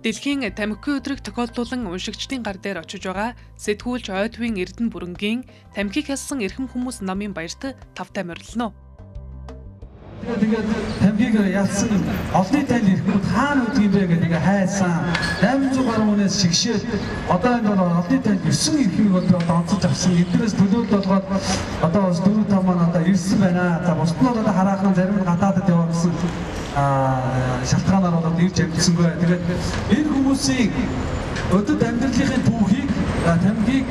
Дэлхийн тамхи өдрийг тохиолдуулан уншигчдын гар дээр очиж байгаа сэтгүүлч Ойтвын Эрдэнэ бүрэнгийн тамхиг ялсан эрхэм хүмүүс номын баярт тавтай морилно. Тэгээд тамхиг ялсан олонний тань эрхмүүд хаана өгдөг юм бэ гэдэг ингээ хайсан. 800 гаруй хүнээс шигшээд одоо энэ бол олонний тань 9 эрхмийг бол би одоо онцолж авсан. Эднээс төлөөлөл болгоод одоо бас 4 5 маань одоо ирсэн байна. За бусд нь бол одоо хараахан зарим нь гадаадд яваа гэсэн шалтгаанаар бол ирж амжсангүй. Тэгээд энэ хүмүүсийн өдөд амьдралын түүхийг тамхиг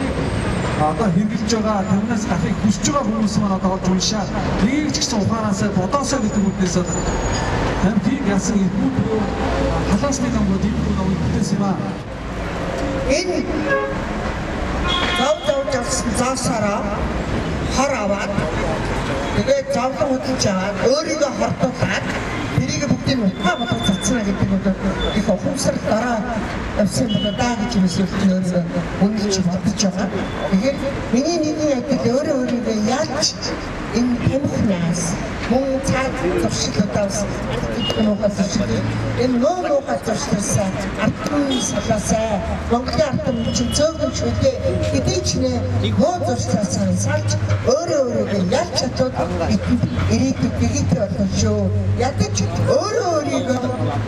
одоо хэрэгжилж байгаа тамхинаас гарахыг хүсэж байгаа хүмүүс маань одоо олж уншаад нэг ч гэсэн ухаанаасаа бодоосоо гэдэг үгнээс бол тамхиг ялсан эрхмүүд буюу халаасны ном гэдэг энэ номыг бүтээсэн юм аа. Энэ зов зовж авсан зоосороо хор аваад тэгээд зовлон хөдөлж аваад өөрийгөө хордуулаад тэрийг бүгдийг ухаан болгож цацна гэдэг нь их ухамсар дараа явсан юм даа гэж юмсэлт өөрийгөө үнэлж бодож байгаа. Тэгэхээр миний нэгэн адил өөрөө өөрийгөө ялж энэ тамхинаас мөн цаг зуршлуудаас муухай зуршил энэ нөө муухай зуршлаасаа ардын салаасаа Монголын ард түмэн чинь зөөгөн шүлээ хэдий ч нэ нөө зуршлаасаа салж өөрөө өөрийгөө ялж чадвал бидэнд ирээдүйд гэгтэй болно шүү. Ядаж өөрөө өөрийгөө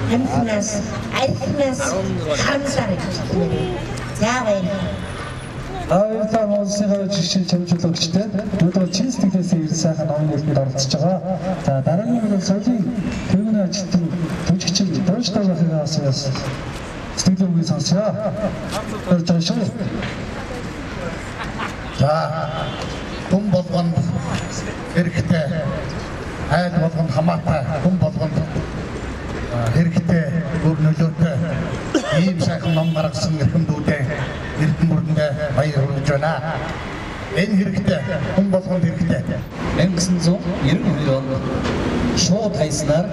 тамхинаас архинаас хамлаар гэж хэлмээр. За баярлалаа. Баярлалаа Монголын хувь жишээ чамжуулагчтай. Өнөөдөр чин сэтгэлээс ирсэн сайхан номын нээлтэнд оролцож байгаа. За дараагийн нь бол соёлын тэргүүний ажилтан түжигчин Дөржтэй байхыг сэтгэлийн үгийг сонсъё. Барьж байгаа шүү. За хүн болгонд хэрэгтэй, айл болгонд хамаатай, хүн болгонд хэрэгтэй, өр нөлөөтэй ийм сайхан ном гаргасан эрхэм дүүдээ Эрдэнэ бүрэндээ баяр хүргэж байна. Энэ хэрэгтэй, хүн болгонд хэрэгтэй. 1992 онд шууд хайснаар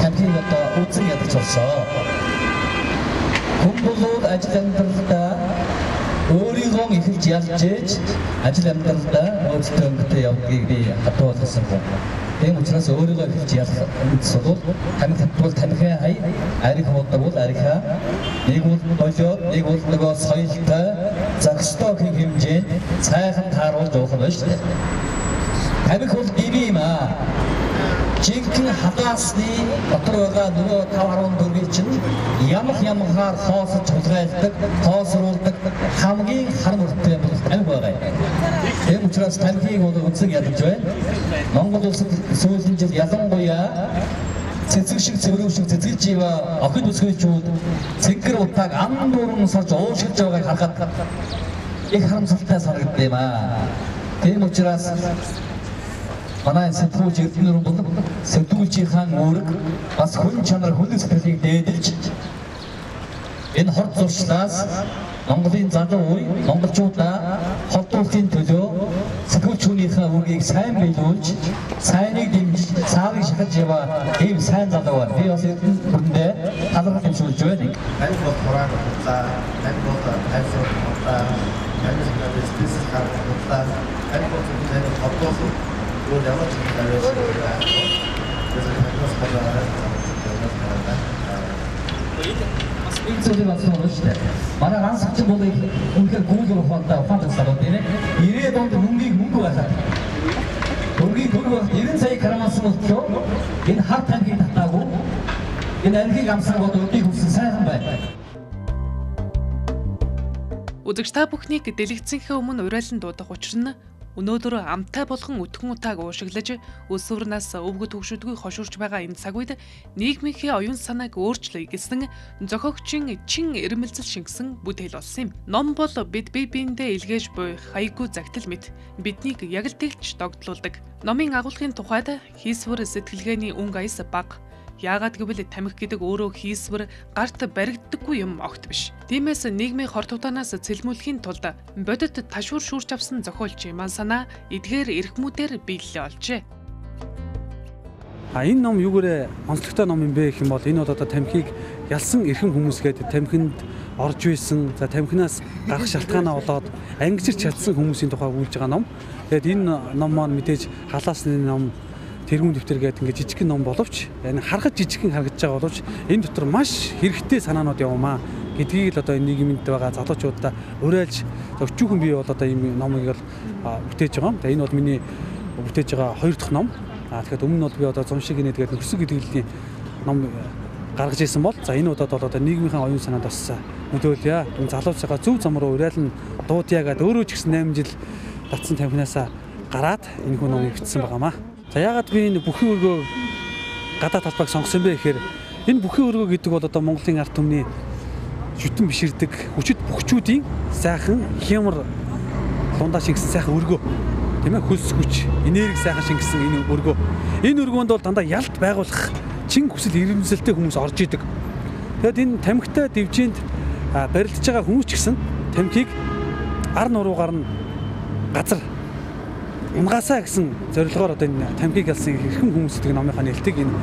тамхиг одоо үзэн ядаж болсон. Хүн болоод ажил амьдралдаа өөрийгөө эхэлж ялж ээж ажил амьдралдаа өөртөө өнгөтэй явдгийг би хатуу болгосон юм. Тийм учраас өөрийгөө эхэлж ялах үндс бол тамхи татвал тамхи хай, арх уудаг бол архиа, нэг бол болоод нэг бол нөгөө соёлтой зохистой гэх хэмжээнд сайхан тааруулж явах нь байна шүү дээ. Тамхи бол диви юм аа. Жинхэнэ халаасны дотор байгаа нөгөө 5.4-ийг чинь ямах ямахаар хоосож хулгайлдаг, хоосруулдаг хамгийн хар мөртэй бол тамхи байгаа юм. Тийм учраас тамхиг бол үзэн ядаж байна. Монгол улсад сүүлийн жил ялангуяа цэцэг шиг цэврүү шиг цэцгэлж ива охид бүсгүйчүүд цэнгэр утааг ам дуран сорж уушилж байгааг харахад их харамсалтай санагддаг юм аа. Тийм учраас манай сэтгүүлч Эрдэнэ бол сэтгүүлчийнхаа үүрэг бас хүн чанар хүн сэтгэлийг дээдэлж энэ хорт зуршлаас Монголын залуу үе монголчуудаа холдуулахын төлөө сэтгүүлчүүнийхээ үүргийг сайн биелүүлж, сайныг дэмжиж, цаавыг шахаж яваа ийм сайн залуу байна. Би бас Эрдэнэ бүрэндээ талархал хэмжүүлж байна. Тамхи бол хурааг худлаа, тамхи бол тайвшруулах худлаа, тамхи бол стресс гаргах худлаа, тамхи бол тамхи холдуулах өөр ямар ч юм аваад байна. Бас нэг зүйлийг олсон шүү дээ. Манай ганц хүчин бол үнэхээр гүйл ухаантай ухаантай залуу тийм ээ. 90-ад онд мөнгийг мөнгө байхад мөнгийг мөнгө байхад 90 сая карамансан болтлоо энэ хар тамхиг татаагүй энэ архийг амсан гол өдийг хүссэн сайхан байна. Үзэгч та бүхнийг дэлгэцийнхээ өмнө уриалан дуудах учир нь өнөөдөр амтай болгон өтгөн утааг уушиглаж өсвөрнаас өвгө төгшөдгүй хошуурч байгаа энэ цаг үед нийгмийнхээ оюун санааг өөрчлөе гэсэн зохиогчийн чин эрмэлзэл шингэсэн бүтээл болсон юм. Ном бол бид бие биендээ илгээж буй хаяггүй загтал мэт биднийг яг л тэгж догдлуулдаг. Номын агуулгын тухайд хийсвэр сэтгэлгээний өнгө аяс бага. Яагаад гэвэл тамхи гэдэг өөрөө хийсвэр гарт баригддаггүй юм огт биш. Тиймээс нийгмийн хор тутаанаас цэлмүүлэхийн тулд бодит ташуур шүүрч авсан зохиолч Иман санаа эдгээр эрхмүүдээр биелэлээ олжээ. А энэ ном юугээрээ онцлогтой ном юм бэ гэх юм бол энэ бол одоо тамхиг ялсан эрхэм хүмүүс гэдэг тамхинд орж исэн, за тамхинаас гарах шалтгаанаа болоод ангижирч чадсан хүмүүсийн тухай өгүүлж байгаа ном. Тэгээд энэ ном маань мэдээж халаасны ном тэргүүн дэвтэр гэдэг ингээд жижигхэн ном боловч энэ харахад жижигхэн харагдаж байгаа боловч энэ дотор маш хэрэгтэй санаанууд явмаа гэдгийг л одоо энэ нийгэмд байгаа залуучуудаа уриалж өчүүхэн би бол одоо ийм номыг бол бүтээж байгаа юм. Тэгээ энэ бол миний бүтээж байгаа хоёр дахь ном. Тэгэхээр өмнө нь бол би одоо зун шиг инээд гэдэг нөхсөг гэдэг ном гаргаж ирсэн бол за энэ удаад бол одоо нийгмийнхээ оюун санаанд бас нөлөөлье. Энэ залуучуудаа зөв зам руу уриална дуудъя гэдэг өөрөө ч гэсэн 8 жил татсан тамхинаасаа гараад энэ хүн номыг бичсэн байгаамаа. За яагаад би энэ бүхий өргөө гадаа талбайг сонгосон бэ гэхээр энэ бүхий өргөө гэдэг бол одоо Монголын ард түмний шүтэн биширдэг хүчит бүхчүүдийн сайхан хямар лундаа шингэсэн сайхан өргөө, тийм хөлс хүч, энерги сайхан шингэсэн энэ өргөө. Энэ өргөөнд бол дандаа ялт байгуулах чин хүсэл эрмэлзэлтэй хүмүүс орж идэг. Тэгэд энэ тамхитай дивжинд барилдаж байгаа хүмүүс ч гэсэн тамхиг ар нуруугаар нь газар унгаасаа гэсэн зорилгоор одоо энэ тамхиг ялсан хэрхэн хүмүүс гэдэг номынхаа нээлтийг энэ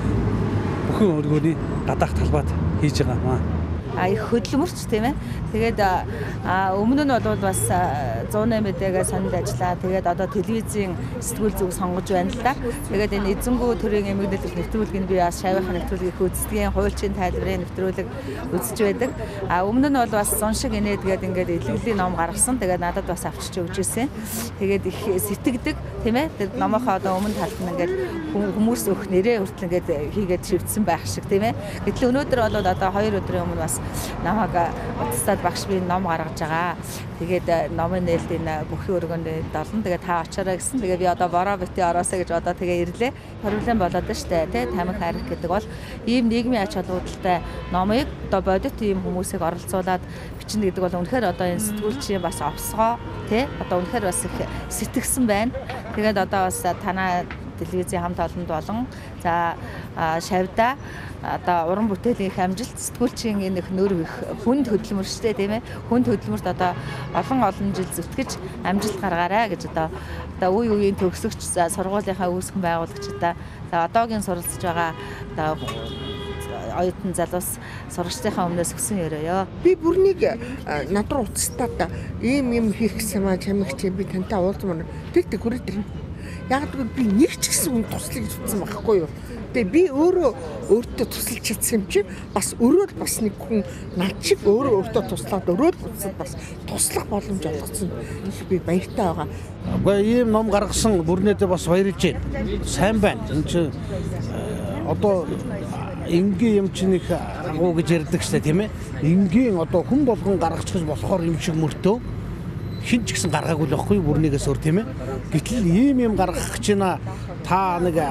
бүхэн өргөөний гадаах талбайд хийж байгаа юм аа. Их хөдөлмөрч тийм. Тэгээд өмнө нь бол бас 108 мэдээгээ сонд ажиллаа. Тэгээд одоо телевизийн сэтгүүл зүг сонгож байна л да. Тэгээд энэ эзэнгүү төрийн эмгэнэлт нэвтрүүлгийг би бас шавийнхаа нэвтрүүлгийг үздэг, хуульчийн тайлбарын нэвтрүүлэг үзэж байдаг. Өмнө нь бол бас зун шиг инээд гээд ингээд илэглэлийн ном гаргасан. Тэгээд надад бас авчиж өгч ирсэн. Тэгээд их сэтгэдэг тийм. Тэр номынхаа одоо өмнө талд нь ингээд хүмүүс өгөх нэрээ хүртэл ингээд хийгээд шивдсэн байх шиг тийм. Гэтэл өнөөдөр бол одоо 2 өдрийн өмнө бас намайг утастаад багш би ном гаргаж байгаа. Тэгээд номын нээлт энэ бүхий өргөнд долно. Тэгээд та очоорой гэсэн. Тэгээд би одоо бороо бити ороосоо гэж одоо тэгээ ирлээ. Проблем болоод нь штэ тий. Тамхи арх гэдэг бол ийм нийгмийн ач холбогдолтой номыг одоо бодит ийм хүмүүсийг оролцуулаад бичнэ гэдэг бол үнэхээр одоо энэ сэтгүүлчийн бас овсгоо тий. Одоо үнэхээр бас их сэтгсэн байна. Тэгээд одоо бас танаа телевизийн хамт олонд болон за шавьда одоо уран бүтээлийн их амжилт сэтгүүлчийн энэ их нөр их хүнд хөдөлмөрчтэй тийм хүнд хөдөлмөрт одоо олон жил зүтгэж амжилт гаргаарай гэж одоо үе үеийн төгсөгч сургуулийнхаа үүсгэн байгуулагчдаа за одоогийн суралцж байгаа одоо оюутан залуус сурагчдынхаа өмнөөс өгсөн өрөөё. Би бүрнийг над руу уцтаад ийм юм хийх гэсэн маа чамиг чи би тантай уулзмаар тэр тэг хүрээд ирнэ. Яг гэвэл би нэг ч гэсэн хүн туслах гэж утсан байхгүй юу. Тэгээ би өөрөө өөртөө тусалж чадсан юм чи бас өөрөө л бас нэг хүн над шиг өөрөө өөртөө туслаад өөрөө л буцаад бас туслах боломж олгосон. Би баяртай байгаа. Үгүй ийм ном гаргасан бүрнээдээ бас баярлж байна. Сайн байна. Энэ чи одоо энгийн юм чинь их агуу гэж ярьдаг штэ тийм. Энгийн одоо хүн болгон гаргачих болохоор юм шиг мөртөө хин ч гэсэн гаргаагүй л байхгүй бүрнийгээс өөр тийм. Гэтэл ийм юм гаргах гэж байна. Та нэг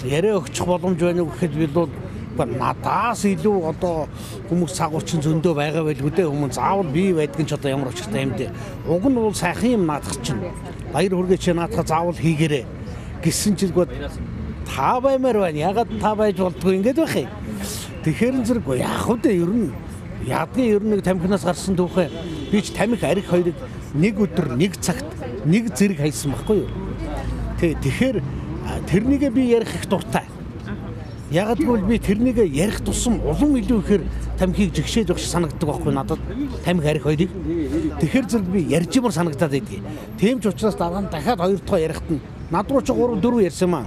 яриа өгчих боломж байна уу гэхэд би бол надаас илүү одоо хүмүүс цагуур чинь зөндөө байгаа байлгүй дээ. Хүмүүс заавал би байдг нь ч одоо ямар учиртай юм дээ. Уг нь бол сайхан юм наадах чинь. Баяр хүргээ чи наадах заавал хийгээрэй гэсэн чинь та баймаар байна. Ягаад та байж болдгоо ингэж байх юм. Тэгэхээр зэрэг яах вэ ер нь ядгийн ер нь нэг тамхинаас гарсан түүхээ би ч тамхи арх хоёрыг нэг өдөр нэг цагт нэг зэрэг хайсан байхгүй юу. Тэгэхээр тэрнийгээ би ярих их дуртай. Яг гэвэл би тэрнийгээ ярих тусам улам илүү ихээр тамхиг жигшээд байх шиг санагддаг байхгүй надад тамхи арх хоёрыг. Тэгэхээр зэрэг би ярьж юмар санагдаад байдгийг. Тийм ч учраас дараа нь дахиад хоёр дахь ярихт нь над руу чи 3 4 ярьсан маа.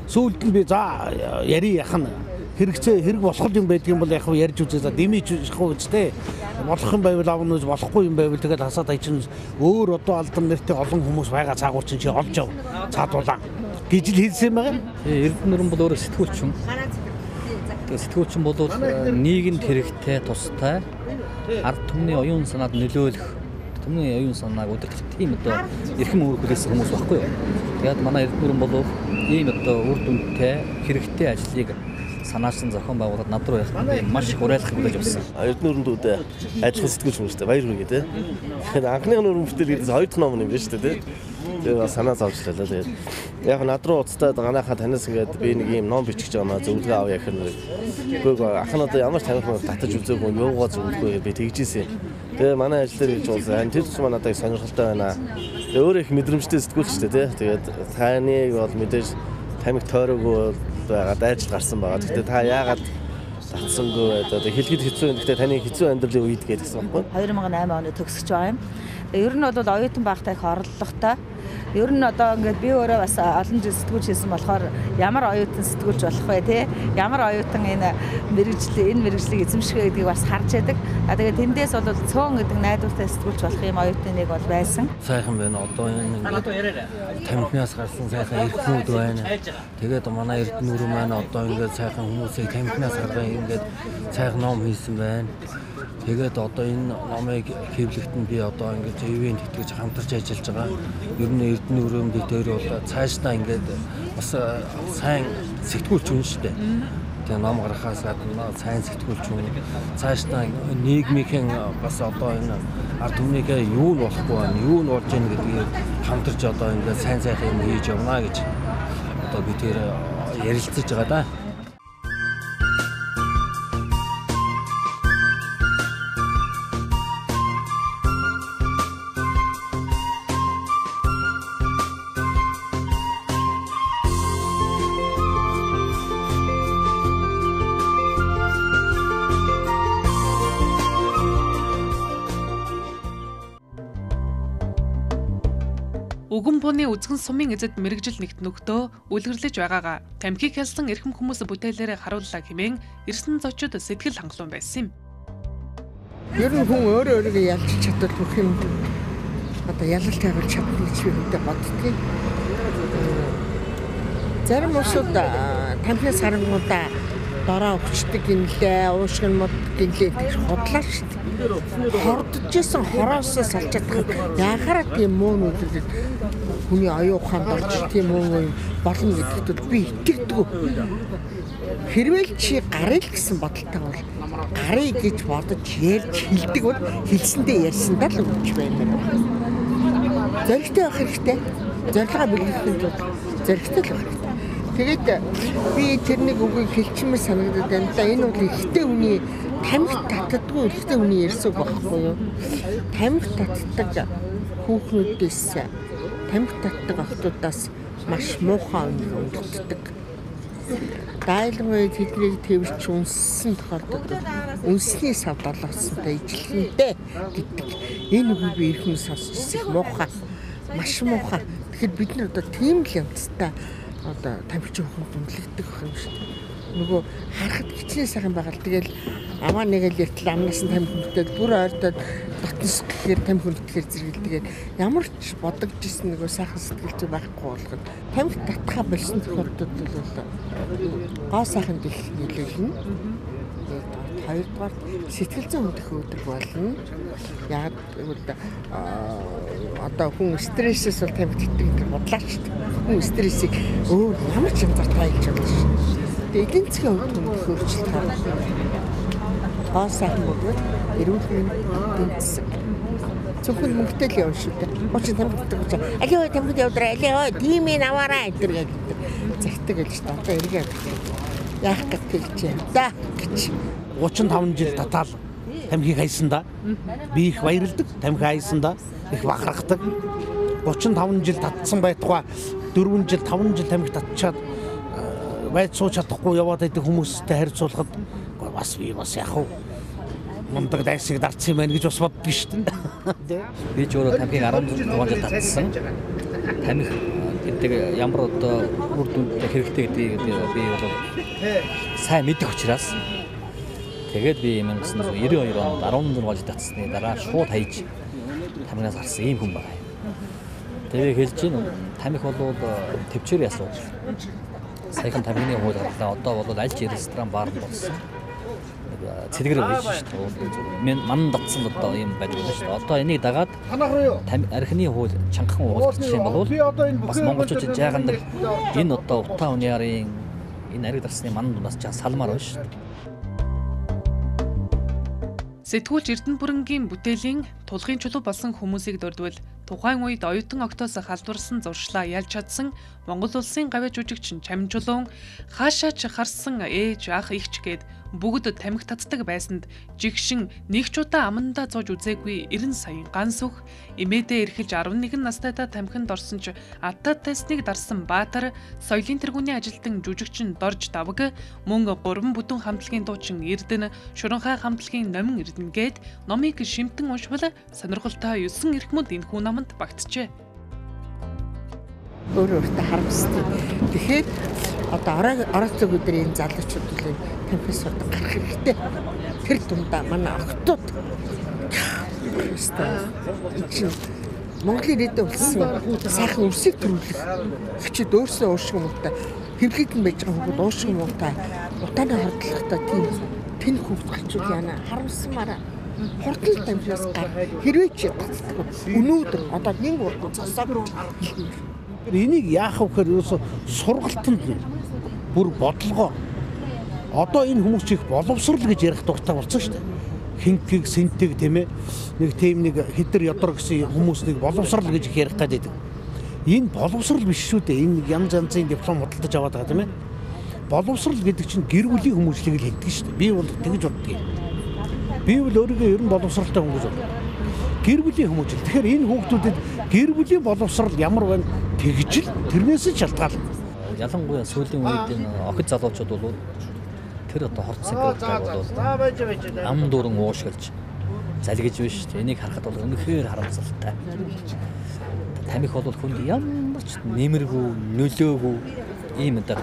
Сүүлд нь би за яри яах нь хэрэгцээ хэрэг болох юм байдаг юм бол яг ярьж үзээ за дэмэж явах үстэй. Болох юм байвал авна үз болохгүй юм байвал тэгээд хасаад аячин өөр одоо алдан нэртэй олон хүмүүс байгаа цаагуур чинь чи олж яв цаадуулаа гэж л хэлсэн байгаа. Эрдэнэ бол өөрөө сэтгүүлчин. Тэгээд сэтгүүлчин бол нийгэмд хэрэгтэй тустай ард түмний оюун санаанд нөлөөлөх түмний оюун санааг удирдах тийм одоо эрхэм үүрэг хүлээсэн хүмүүс байхгүй юу. Тэгээд манай Эрдэнэ бол ийм одоо үр дүнтэй хэрэгтэй ажлыг санаачсан зохион байгуулалт над руу явах маш их уриалгах хүлээж авсан. Эрдэнэ өрөндүүдээ ажиллах сэтгүүлч хүмүүстэй баяр хүргэе те. Тэгэхээр анхны өрөн бүтээл гэдээс хоёр дахь ном юм байна шүү дээ те. Тэгээ бас санаа зовж лээ. Тэгээд яг над руу уцтаад ганааха танаас ингээд би нэг ийм ном бичих гэж байгаа маа зөвлөгөө авъя гэхэр нэр. Үгүй ах нь одоо ямар ч таних юм татаж үзээгүй юугаа зөвлөгөө би тэгжээсэ. Тэгээ манай ажил дээр гэж болсон. Тэр тусмаа надад их сонирхолтой байна. Тэгээ өөрөө их мэдрэмжтэй сэтгүүлч шүү дээ те. Тэгээд таныг бол мэдээж тамхи тойроогүй байгаа дайрч гарсан байгаа. Гэхдээ та яагаад татсангүй байдаг. Хэлэхэд хэцүү юм. Гэхдээ таны хэцүү амьдралын үед гэдгсэн байхгүй. 2008 оны төгсөж байгаа юм. Ер нь бол оюутан байхдаа их орлоготой. Ер нь одоо ингээд би өөрөө бас олон жил сэтгүүлч хийсэн болохоор ямар оюутан сэтгүүлч болох вэ те? Ямар оюутан энэ мэргэжлийг эзэмших вэ гэдгийг бас харж байдаг. Тэгээд тэндээс бол цөөн гэдэг найдвартай сэтгүүлч болох юм оюутны нэг бол байсан. Сайхан байна. Одоо энэ ингээд тамхинаас гарсан сайхан эрхмүүд байна. Тэгээд манай Эрдэнэ маань одоо ингээд сайхан хүмүүсийг тамхинаас гарган ингээд сайхан ном хийсэн байна. Тэгээд одоо энэ номыг хэвлэхэд нь би одоо ингээд ивент итгэж хамтарч ажиллаж байгаа. Ер нь Эрдэнэ өрөөнд бид өөр бол цаашдаа ингээд бас сайн сэтгүүлч хүн шүү дээ. Тэгээ ном гаргахаас гадна сайн сэтгүүлч хүн цаашдаа нийгмийнхэн бас одоо энэ ард түмнийхээ юу нь болохгүй байна, юу нь болж байна гэдгийг хамтарч одоо ингээд сайн сайхан юм хийж явна гэж одоо бид тэр ярилцаж байгаа да. Үгэн бууны үзгэн сумын эзэд мэргэжил нэгт нөхдөө үлгэрлэж байгаагаа тамхиг ялсан эрхэм хүмүүс бүтээлээрээ харууллаа хэмээн ирсэн зочид сэтгэл хангалуун байсан юм. Ер нь хүн өөрөө өөрийгөө ялж чадвал бүх юм одоо ялалт тавьж чадна гэж би хөдөө боддгийг. Зарим улсууд тамхи сарангуудаа дороо өгчдөг гинлээ, уушгин мод гинлээ гэж худлаа шүү дээ. Хордож исэн хороосоо салж чадах яхаараа тийм муу нүдэд хүний оюун ухаанд орж тийм муу юм болно гэдэгт би итгэдэг. Хэрвээ чи гарыг гэсэн бодолтой бол гарыг гэж бодож ярьж хэлдэг бол хэлсэндээ ярьсандаа л өгч баймаар байна. Зоригтой байх хэрэгтэй. Зорилгоо биелүүлэхийн тулд зоригтой л байх хэрэгтэй. Тэгээд би тэрнийг үгийг хэлчмээр санагдаад байна. Да энэ бол ихтэй хүний тамхи татдаггүй ихтэй хүний ярьсан байхгүй юу? Тамхи татдаг хүүхнүүдээс тамхи татдаг охтуудаас маш муухай үнддэг. Дайлгын тэднийг тэрч үнссэн тохиолдолд үнсний сав долоосонтой ижилхэнтэй гэдэг энэ үгийг би эрхэм сонсч их муухай, маш муухай. Тэгэхээр бид нар одоо тийм л янзтай одоо тамхич хүүхэнд үнэлэгдэх юм шүү дээ. Нөгөө харахад хичнээн сайхан байгаа л тэгэл аваа нэгэл яртал амнаас нь тамхи хүндэтэл бүр ойртоод дотнос гэхээр тамхи хүндэтгэхээр зэрэгэлдэгээд ямар ч бодогдож исэн нөгөө сайхан сэтгэл зүй байхгүй болгоод тамхи татхаа болсон тохиолдолд бол гоо сайхан дэлх нөлөөлнө. Хоёрдугаар сэтгэл зүйн хөдөх өдрөг болно. Яг гэвэл одоо хүн стрессээс бол тамхи татдаг гэдэг бодлоо шүү дээ. Хүн стрессийг өөр ямар ч янзаар тайлж чадна шүү дээ. Тэгээ эдийн засгийн хувьд хүн өөрчлөлт гаргах. Гоо сайхан бөгөөд эрүүл мэнд эдийн засаг. Зөвхөн мөнгөтэй л явна шүү дээ. Хуучин тамхи татдаг гэж аль ой тамхид явдраа аль ой тийм ээ аваараа энэ гэдэг загтаг гэж шүү дээ. Одоо эргээ яах гэж хэлж юм да гэж. 35 жил татаал тамхиг хайсан да. Би их баярлдаг. Тамхи хайсан да. Их бахархдаг. 35 жил татсан байтугай 4 жил 5 жил тамхи татчаад байж сууж чадахгүй яваад байдаг хүмүүстэй харьцуулахад бас би бас яг уу мундаг дайсыг дарцсан юм байна гэж бас боддог шүү дээ. Би ч өөрөө тамхиг 16 жил татсан. Тамхи гэдэг ямар одоо үр дүнтэй хэрэгтэй гэдгийг би бол сайн мэдэх учраас тэгээд би 1992 онд 16 жил татсны дараа шууд хайж тамхинаас гарсан ийм хүн байгаа юм. Тэгээ хэлж байна тамхи бол төвчээрийн асуудал. Саяхан тамхины хууль гарлаа. Одоо бол аль ч ресторан бар болсон. Цэдгэр байж шүү дээ. Ман татсан одоо ийм байдаг шүү дээ. Одоо энийг дагаад архины хууль чангахан уулзах юм бол бас монголчууд жаахан нэг энэ одоо утаа униарын энэ ариг дарсны ман бас жаа салмаар байна шүү дээ. Сэтгүүлч Эрдэнэ бүрэнгийн бүтээлийн тулгын чулуу болсон хүмүүсийг дурдвал тухайн үед оюутан октоос халдварсан зуршлаа ялж чадсан Монгол улсын гавьяа жүжигчин Чамин Чулуун хаашаа ч харсан ээж ах эгч гээд бүгд тамхи татдаг байсанд жигшин нэг ч удаа амандаа зууж үзээгүй 90 саяын ганс үх эмээдээ эрхэлж 11 настайдаа тамхинд орсон ч атаа тестнийг дарсан Баатар соёлын тэргүүний ажилтан жүжигчин Дорж Давг мөн 3 бүдүүн хамтлагийн дуучин Эрдэнэ Шуранхай хамтлагийн Номин Эрдэнэ гээд номыг шимтэн уншвал сонирхолтой 9 эрхмүүд энэхүү номонд багтжээ. Өөр өөртөө харамсдаг. Тэгэхээр одоо орооцог өдрийн залуучууд л тамхи судаг гарах хэрэгтэй. Тэр дундаа манай охтууд чинь Монголын ирээдүйн үлссэн сайхан үсийг төрүүлэх хичээд өөрсөө уушиг муутай хэвлэгдэн байж байгаа хүмүүс уушиг муутай утааны хордлоготой тийм тэн хүүхд гарчвал яана харамсмаараа хурдан тамхиас гар хэрвээ чи татдаг. Өнөөдөр одоо нэг урд цосоо. Энийг яах вэ гэхээр ерөөсө сургалтанд нь бүр бодлогоо одоо энэ хүмүүс их боловсрал гэж ярих дуртай болсон шүү дээ. Хинкийг, сэнтийг тийм ээ нэг тийм нэг хитэр ядор гэсэн хүмүүс нэг боловсрал гэж их ярих гээд байдаг. Энэ боловсрал биш шүү дээ. Энэ янз янзын диплом худалдаж аваад байгаа тийм ээ. Боловсрал гэдэг чинь гэр бүлийн хүмүүжлийг л хэлдэг шүү дээ. Би бол тэгж боддог юм. Би бол өөрийгөө ер нь боловсралтай хүн гэж боддог. Гэр бүлийн хүмүүжил. Тэгэхээр энэ хүүхдүүдэд гэр бүлийн боловсрал ямар байна тэгж л тэрнээс нь шалтгаална. Ялангуяа сүүлийн үед энэ охид залуучууд бол тэр одоо хорт сахиултайг бол ам дүүрэн уушгалж залгиж биш. Энийг харахад бол үнэхээр харамсалтай. Тамхи бол хүнд ямар ч нэмэргүй, нөлөөгүй ийм одоо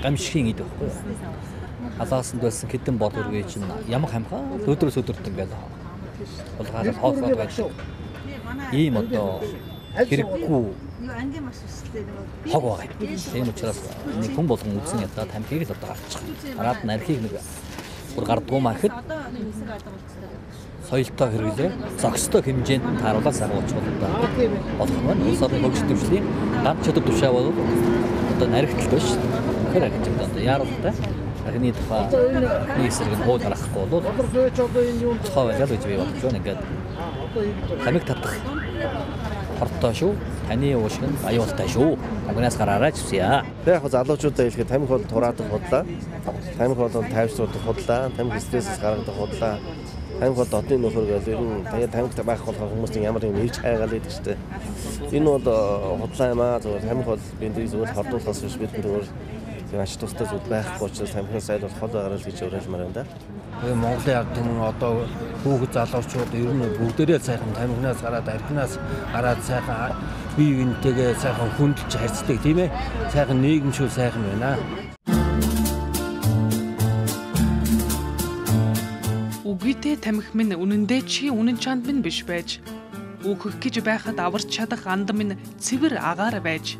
гамшигын эд байхгүй юу? Халаасанд байсан хэдэн бод үргээ чинь ямар хамхаа өдрөөс өдөрт ингээл булгаараа хооллоод байдаг. Ийм одоо хэрэггүй хог байгаа юм. Тийм учраас нэг хүн болгон үзэн ядаа тамхиг л одоо гарчих. Гараад нархийг нэг бүр гардгуу махад соёлтой хэрэглээ, зохистой хэмжээнд нь тааруулаад саргуулчих бол одоо болох нь байна. Улс орны хөгжил дэвшлийн ганц чадвар тушаа бол одоо нархитал биш. Тэгэхээр архич одоо яаралтай архины тухай нэг эсрэг нь хууль гаргахгүй бол тухай байлаа гэж би бодож байна. Ингээд тамхи татах хортой шүү. Таны уушиг нь аюултай шүү. Тамхинаас гараарай ч гэсэн. Яг залуучуудаа хэлэхэд тамхи бол тураадах худлаа. Тамхи бол тайвшруулах худлаа. Тамхи стрессээс гаргадаг худлаа. Тамхи бол одны нөхөр гэл ер нь тамхи байх болохоор хүмүүс ямар нэг нэрж хайгаал байдаг шүү дээ. Энэ бол худлаа юм аа. Зүгээр тамхи бол бидний зүгээр хордуулахаас биш бидний зүгээр ач тустай зүйл байхгүй учраас тамхинаас айл бол хол байгаарай л гэж уриалмаар байна да. Тэгээ Монголын ард түмэн одоо хүүхэд залуучууд ер нь бүгдээрээ сайхан тамхинаас гараад архинаас гараад сайхан бие биентэйгээ сайхан хүндэлж харьцдаг тийм ээ. Сайхан нийгэмшүүл сайхан байна. Үгүйтэй тамхи минь үнэндээ чи үнэн чанд минь биш байж. Үхэх гэж байхад аварч чадах анд минь цэвэр агаар байж.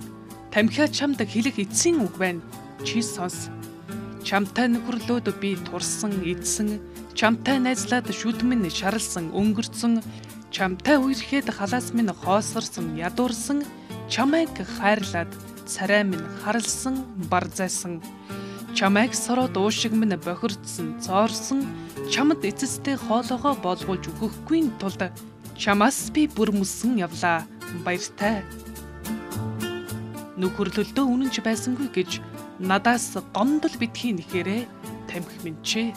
Тамхиа чамд хэлэх эцсийн үг байна. Чи сонс. Чамтай нөхөрлөөд би турсан, эдсэн, чамтай найзлаад шүд минь шарлсан, өнгөрцөн, чамтай үерхэд халаас минь хоосорсон, ядуурсан, чамайг хайрлаад царай минь харлсан, барзайсан. Чамайг сороод уушиг минь бохирдсон, цоорсон, чамд эцэстээ хоолоогоо болгуулж өгөхгүй тулд чамаас би бүрмөсөн явлаа. Баяртай. Нөхөрлөлдөө үнэнч байсангүй гэж надаас гомдол битгий нэхээрээ тамхи минь чи.